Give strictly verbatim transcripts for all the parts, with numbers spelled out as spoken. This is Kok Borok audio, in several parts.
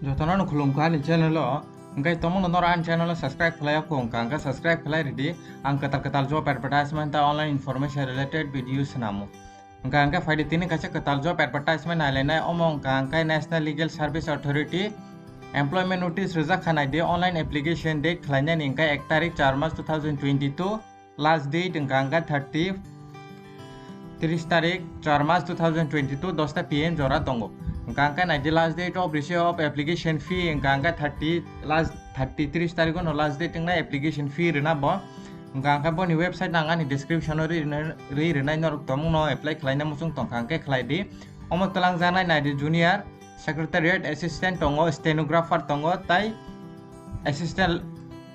Jotono no khulumkha ani channel o. Hwnkhe tongmano norok ani channel o subscribe khlai ya kho wngkha, hwnkhe subscribe khlai ridi. Ang kwtal kwtal job advertisement tei online information related video swnamo. Hwnkha hwnkhe phaidi tini kaisa kwtal job advertisement nailainai, omo wngkha hwnkhe National Legal Service Authority employment notice rwjak kha naidi, online application date khlainani hwnkhe ek tarik char mas two thousand twenty two, last date hwnkha hwnkhe thirty, tris tarik char mas two thousand twenty two dosta P M jora tongo. Hwnkha hwnkhe naidi last date of receive of application fee hwnkha hwnkhe thirty, last thirty, tris tarik no last date wngnai application fee rwna bo. Hwnkha hwnkhe boni website ang ani description o ri rwnai, ri rwnai norok tongmung no apply khlaina muchung tongkha hwnkhe khlai di. Omo twlangjaknai naidi junior secretariat assistant tongo, stenographer tongo, tai assistant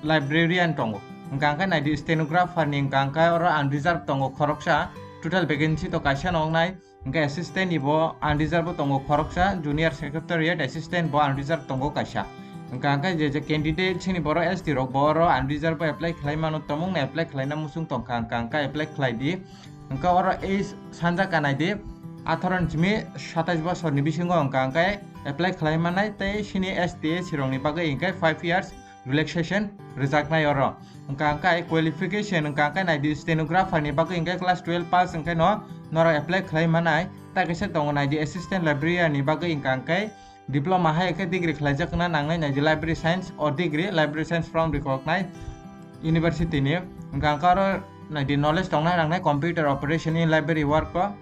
librarian tongo. Hwnkha hwnkhe naidi stenographer ni hwnkha hwnkhe oro unreserved tongo khoroksa, total vacancy to kaisa no wngnai. Hwnkhe assistant ni bo unreserved bo tongo khoroksa, junior secretariat assistant bo unreserved tongo kaisa. Hwnkha hwnkhe je je candidate chini borok S T rok bo oro unreserved bo apply khlai mano, tongmung no apply khlaina muchung tongkha, hwnkha hwnkhe apply khlai di. Hwnkhe oro ei sanja kanai di, atharo ni simi satais bosor ni bisingo hwnkha hwnkhe apply khlai manai tei chini S T S C rok ni bagwi hwnkhe five years relaxation rwjaknai oro. Hwnkha hwnkhe qualification hwnkha hwnkhe naidi stenographer ni bagwi hwnkhe class twelve pass hwnkhe no norok apply khlai manai. Tai kaisa tongo naidi assistant librarian ni bagwi hwnkha hwnkhe diploma hai khe degree khlaijak wngna nangnai naidi library science o degree, library science from recognized university ni. Hwnkha hwnkhe oro naidi knowledge tongnai nangnai computer operation in library work o.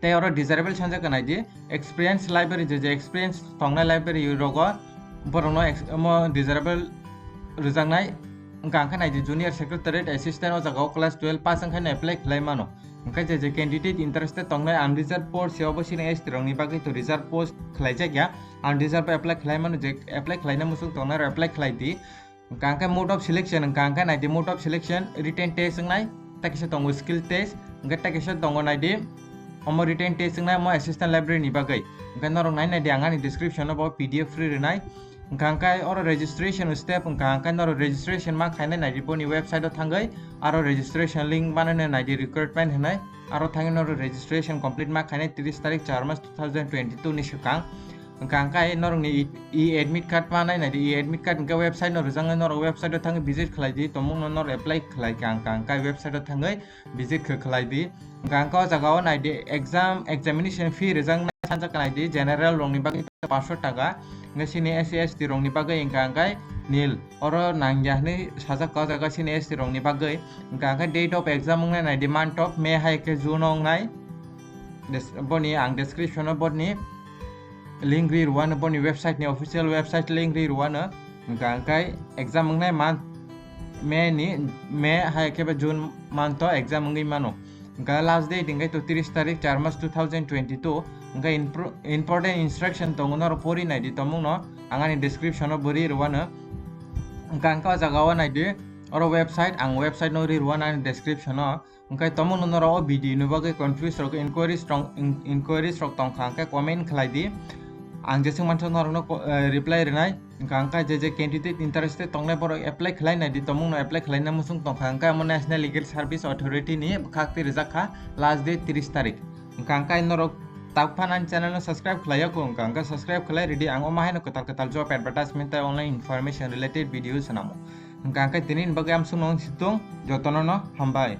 Tei oro desirable sanjak kha naidi, experience library, je je experience tongnai library rogo borokno ex-, omo desirable rwjaknai. Hwnkha hwnkhe naidi junior secretariat assistant o jaga o class twelve pass wngkhe no apply khlai mano. Hwnkhe je je candidate interested tongnai unreserved post se obo chini S T rok ni bagwi to reserved post khlaijak ya, unreserved apply khlai mano, je apply khlaina muchung tongnai rok apply khlai di. Hwnkha hwnkhe mode of selection, hwnkha hwnkhe naidi mode of selection written test wngnai, tei kaisa tongo skill test, hwnkhe tei kaisa tongo naidi omo written test wngnai omo assistant library ni bagwi. Hwnkhe norok nai naidi ang ani description o bo P D F free rwnai. Hwnkha hwnkhe oro registration step, hwnkha hwnkhe norok registration ma khainai naidi boni website o thangwi, aro registration link manwi naidi recruitment hinwi, aro thangwi norok registration complete ma khainai tris tarik char mas two thousand twenty two ni swkang. Hwnkha hwnkhe norokni e, e-admit card ma nai naidi, e-admit card hwnkhe website no rwjaknai, norok website o thangwi visit khlai di, tongmung no norok apply khlai kha, hwnkha hwnkhe website o thangwi visit khe khlai di. Hwnkha hwnkhe o jaga o nai di exam, examination fee rwjaknai sanjak kha nai di, general rok ni bagwi paanch sho taka, hwnkhe chini S C S T rok ni bagwi hwnkha hwnkhe nil, oro nangya hinwi sajak kha o jaga chini S T rok ni bagwi. Hwnkha hwnkhe date of exam wngnai nai di month of May hai khe June o wngnai. Des-, boni ang description o boni link ri rwano, boni website ni official website link ri rwano. Hwnkha hwnkhe exam wngnai month May ni, May hai khe ba June month o exam wngwi mano. Hwnkha last date hwnkhe to tris tarik char mas two thousand twenty two. Hwnkha impro-, important instruction tongo norok pori nai di tongmung no ang ani description o bo ri rwano. Hwnkha hwnkhe o jaga o nai di oro website, ang website no ri rwano ani description o. Hwnkhe tongmung no norok o video ni bagwi confuse rok, inquiries rok, in-, inquiries rok tongkha hwnkhe comment khlai di. Ang jeswk mansa norokno ko-, eh, reply rwnai. Hwnkha hwnkhe je je candidate interested tongnai borok apply khlai nai di, tongmung no apply khlaina muchung tongkha hwnkhe omo National Legal Service Authority ni bwkhak twi rwjak kha last date tris tarik. Hwnkha hwnkhe norok tak phano ani channel no subscribe khlai ya kho, hwnkha hwnkhe subscribe khlai ridi, ang omo haino kwtal kwtal job advertisement tei online information related video swnamo. Hwnkha hwnkhe tini ni bagwi amsuk no wng situng, jotono no hambai.